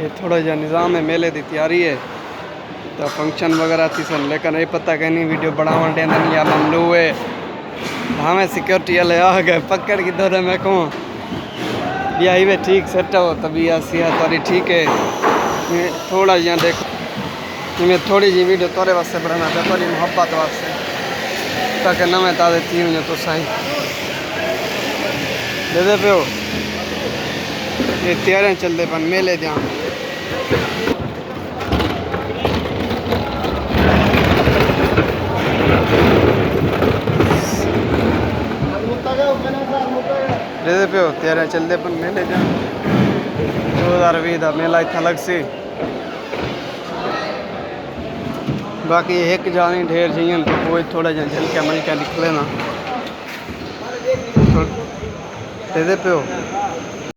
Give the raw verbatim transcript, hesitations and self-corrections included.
یہ تھوڑا جہا نظام ہے، میلے دی تیاری ہے، تو فنکشن وغیرہ تھی سن، لیکن یہ پتہ کہ نہیں ویڈیو بناون ڈیندن یا ممنوع ہے۔ بھاویں سیکیورٹی والے آ گئے پکڑ کے دو میں کہوں بھی آئی وے ٹھیک سیٹ ہو، طبیعت صحت تاری ٹھیک ہے۔ میں تھوڑا جہاں دیکھو، میں تھوڑی جی ویڈیو تورے واسطے بنانا پیا، تھوڑی محبت واسطے، تاکہ نویں تازے تھی ونجو تو سائیں۔ دے دے پیو، یہ تیاریاں چل دے پن میلے دیاں۔ دے دے پیو، تیاریاں چل دے پن میلے دیاں۔ دو ہزار ویہہ دا میلہ اتھا لگ سی۔ باقی ہک جانی ڈھیر جئین تو کوئی تھوڑا جہاں جھلکا ملکا نکلے نا۔ دے دے پیو۔